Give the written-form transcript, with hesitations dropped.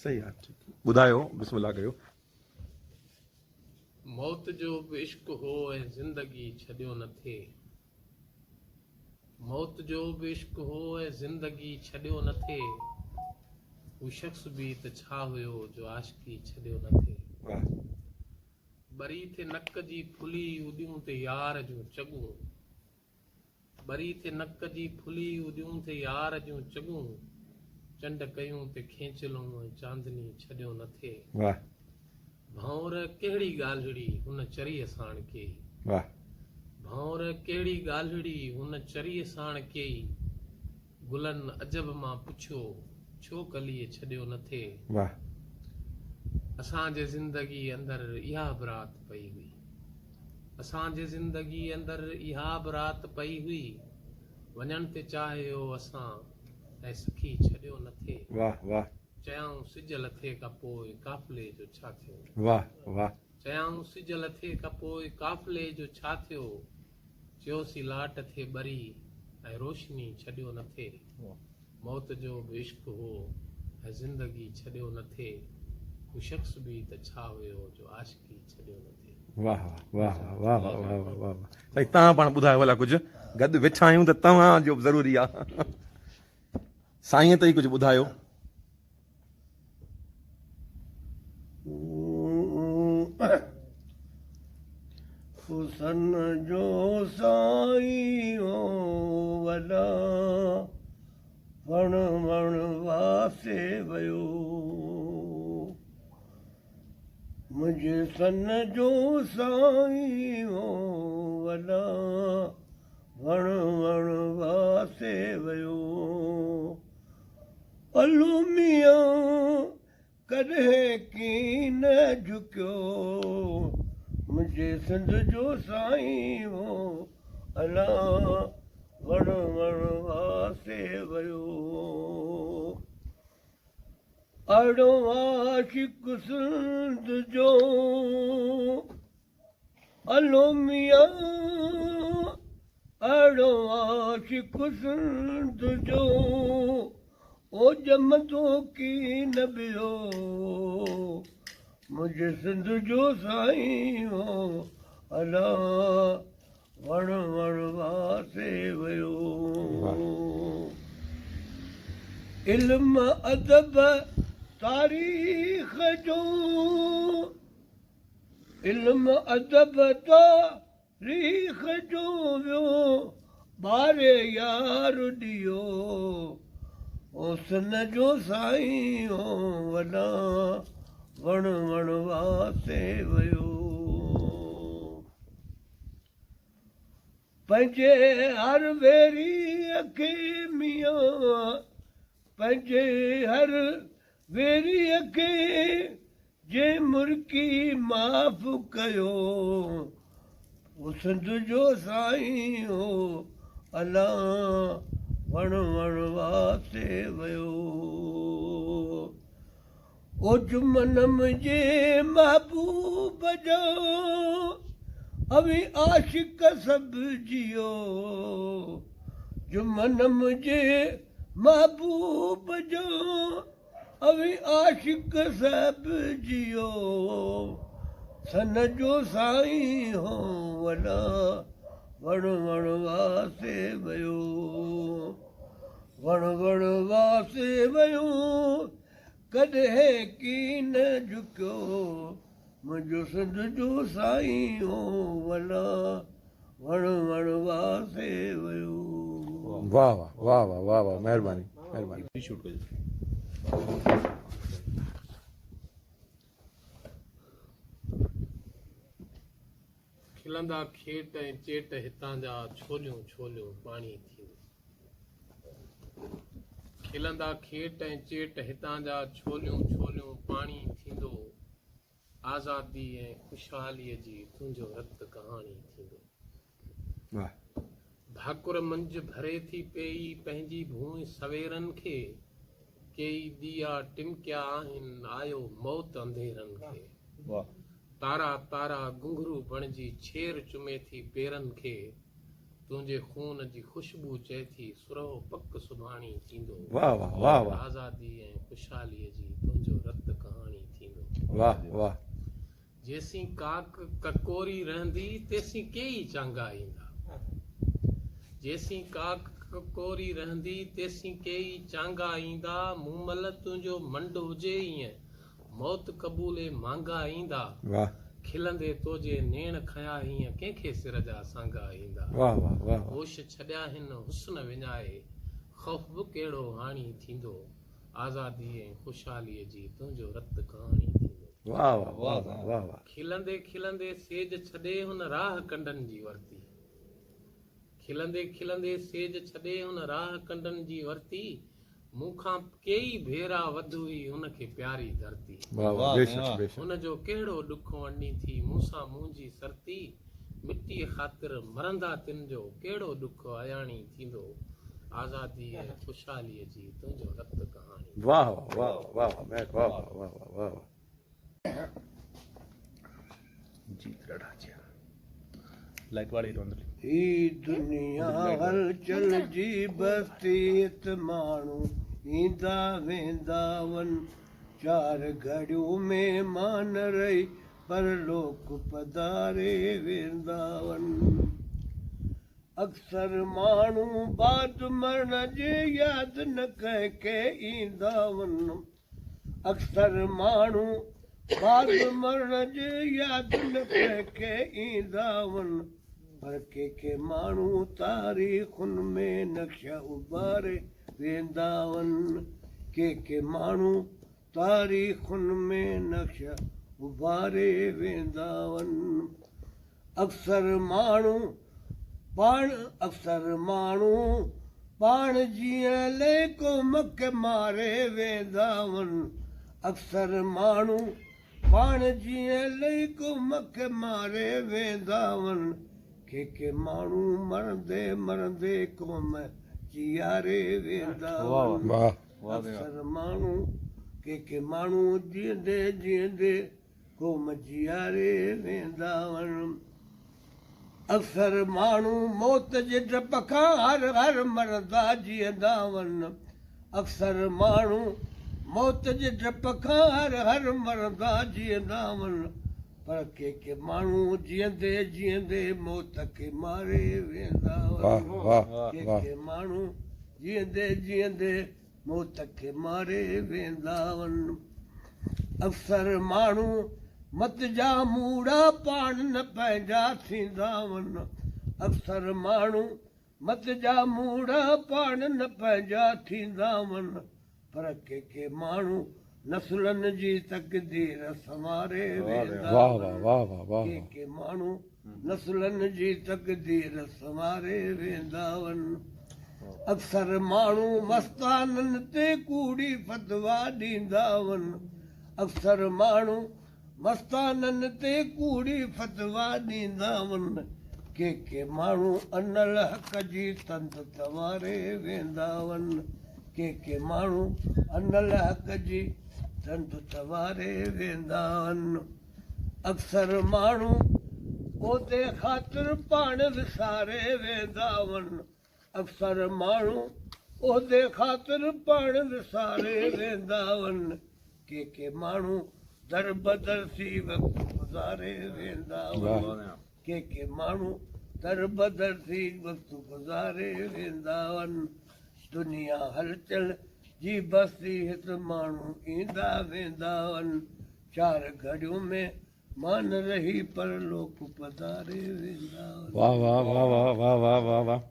صحيح آ ٺيڪ ٻڌايو بسم الله ڪيو. موت جو به عشق هو ۽ زندگي ڇڏيو نه ٿئي. موت جو به عشق هو ۽ زندگي ڇڏيو نه ٿئي. هو شخص به ته ڇا هيو جو عاشقي ڇڏيو نه ٿئي. واھ. ٻري ٿي نڪ جي ڦلي اڏيون تي يار جون چڳون. ٻري ٿي نڪ جي ڦلي اڏيون ٿي يار جون چڳون. چنڊ ڪيون تي کينچلون ۽ چاندني ڇڏيو نه ٿئي. واھ. ڀنور ڪهڙي ڳالهڙي هن چريء ساڻ ڪيئي. واھ. ڀنور ڪهڙي ڳالهڙي هن چريء ساڻ ڪيئي. گلن عجب مان پڇيو، ڇو ڪليء ڇڏيو نه ٿئي. واھ. اسان جي زندگي اندر اها به رات پئي هئي. اسان جي زندگي اندر اها به رات پئي هئي. وڃڻ تي چاهيو اسان ۽ سکي ڇڏيو نه ٿئي. واھ واھ. چيائون سج لٿي کان پوء قافلي جو ڇا ٿيو. واھ واھ. چيائون سج لٿي کان پوء قافلي جو ڇا ٿيو. چيوسين لاٽ ٿئي ٻري ۽ روشني ڇڏيو نه ٿئي. موت جو به عشق هو ۽ زندگي ڇڏيو نه ٿئي. هو شخص به ته ڇا هيو جو عاشقي ڇڏيو نه ٿئي. واه واه واه واه واه واه واه واه واه سائين توهان پاڻ ٻڌايو ڀلا ڪجهه گڏ ويٺا آهيون ته توهان جو به ضروري آ سائين ته ئي ڪجهه ٻڌايو. حسن جو سائين هو وڏا وڻ وڻ واسي ويو منهنجي سن جو سائين هو وڏا وڻ وڻ واسي ويو الو ميان ڪڏهن ڪين جهڪيو منهنجي سنڌ جو سائين هو الا وڻ وڻ واسي ويو اڙو عاشق سنڌ جو الو ميان اهڙو عاشق سنڌ جو او ڄمندو ڪين ٻيو منهنجي سنڌ جو سائين هو الا وڻ وڻ واسي ويو علم ادب تاريخ جو علم ادب تاريخ جو ويو ٻاري يار ڏيئو حسن جو سائين هو وڏا وڻ وڻ واسي ويو. پنهنجي هر ويريء کي ميان پنهنجي هر ويريء کي جنهن مرڪي معاف ڪيو، هو سنڌ جو سائين هو، الا وڻ وڻ واسي ويو. او جمن منهنجي محبوب جو، اوهين عاشق سڀ جيئو. جمن منهنجي محبوب جو اوهين عاشق سڀ جيئو سن جو سائين هو وڏا وڻ وڻ واسي ويو وڻ وڻ واسي ويو ڪڏهن ڪين جهڪيو منهنجو سنڌ جو سائين هو وڏا وڻ وڻ واسي ويو. واه واه واه واه واه واه مهرباني مهرباني. ري شوٽ ڪجو. کلندا کيٽ ۽ چيٽ هتان جا ڇوليون ڇوليون پاڻي ٿيندو. کلندا کيٽ ۽ چيٽ هتان جا ڇوليون ڇوليون پاڻي ٿيندو. آزادي ۽ خوشحاليء جي تنهنجو رت ڪهاڻي ٿيندو. ڀاڪر منجهه ڀري ٿي پيئي پنهنجي ڀونء سويرن کي، ڪيئي ڏيئا ٽمڪيا آهن آيو موت انڌيرن کي. تارا تارا گهنگهرو بڻجي ڇير چمي ٿي پيرن کي، تنهنجي خون جي خوشبو چئي ٿي سرهو پڪ سڀاڻي ٿيندو. آزادي ۽ خوشحاليء جي تنهنجو رت. واھ واھ. جيسين ڪاڪ ڪڪوري رهندي، تيسين ڪيئي چانگا ايندا. جيسين ڪاڪ ڪڪوري رهندي، تيسين ڪيئي چانگا ايندا. مومل تنهنجو منڊ هجي ايئن، موت قبولي مانگا ايندا. واھ. کلندي تو جي نيڻ کنيا هيئن، ڪنهن کي سر جا سانگا ايندا. واھ واھ واھ واھ. هوش ڇڏيا هن حسن وڃائي، خوف به ڪهڙو هاڻي ٿيندو. آزادي ۽ خوشحاليء جي تنهنجو رت ڪهاڻي ٿيندو. واھ واھ واھ واھ واھ واھ. کلندي کلندي سيج ڇڏي هن راهه ڪنڊن جي ورتي. کلندي کلندي سيج ڇڏي هن راهه ڪنڊن جي ورتي. مون کان ڪيئي ڀيرا وڌ هئي هن کي پياري ڌرتي. واھ واھ بيشڪ بيشڪ. هن جو ڪهڙو ڏک ونڊي ٿي مون سان منهنجي سرتي. مٽيء خاطر مرندا تن جو ڪهڙو ڏک اياڻي ٿيندو. آزادي ۽ خوشحاليء جي تنهنجو رت ڪهاڻي. واھ واھ واھ واھ واھ مهڪ واھ واھ واھ واھ واھ واھ. هي دنيا هلچل جي بستي هت ماڻهو ايندا ويندا ون چار گهڙيون مهمان رهي پرلوڪ پڌاري ويندا ون اڪثر ماڻهو بعد مرڻ جي ياد نه ڪنهن کي ايندا ون اڪثر ماڻهو بعد مرڻ جي ياد نه ڪنهن کي ايندا ون پر ڪي ڪي ماڻهو تاريخن ۾ نقش اڀاري ويندا ون ڪي ڪي ماڻهو تاريخن ۾ نقش اڀاري ويندا ون اڪثر ماڻهو پاڻ اڪثر ماڻهو پاڻ جيئن لئي قوم کي ماري ويندا ون اڪثر ماڻهو پاڻ جيئن لئي قوم کي ماري ويندا ون ڪي ڪي ماڻهو مرندي مرندي قوم جياري ويندا ون اڪثر ماڻهو ڪي ڪي ماڻهو جيئندي جيئندي قوم جياري ويندا ون. اڪثر ماڻهو موت جي ڊپ کان هر هر مرندا جيئندا ون. اڪثر ماڻهو موت جي ڊپ کان هر هر مرندا جيئندا ون. پر ڪي ڪي ماڻهو جيئندي جيئندي موت کي ماري ويندا ون. ڪي ڪي ماڻهو جيئندي جيئندي موت کي ماري ويندا ون. اڪثر ماڻهو مت جا موڙا پاڻ نه پنهنجا ٿيندا ون. اڪثر ماڻهو مت جا موڙا پاڻ نه پنهنجا ٿيندا ون. پر ڪي ڪي ماڻهو نسلن جي تقدير سنواري ويندا ون. ڪي ڪي ماڻهو نسلن جي تقدير سنواري ويندا ون. اڪثر ماڻهو مستانن تي ڪوڙي فتويٰ ڏيندا ون. اڪثر ماڻهو مستانن تي ڪوڙي فتويٰ ڏيندا ون. ڪي ڪي ماڻهو انالحق جي تند تنواري ويندا ون. ڪي ڪي ماڻهو انالحق جي تند تنواري ويندا ون. اڪثر ماڻهو عهدي خاطر پاڻ وساري ويندا ون. اڪثر ماڻهو عهدي خاطر پاڻ وساري ويندا ون. ڪي ڪي ماڻهو دربدر ٿي وقت گذاري ويندا ون. ڪي ڪي ماڻهو دربدر ٿي وقت گذاري ويندا ون. دنيا هلچل جي بستي هت ماڻهو ايندا ويندا ون. چار گهڙيون ۾ مان رهي پرلوڪ پڌاري ويندا. واه واه واه واه واه واه واه.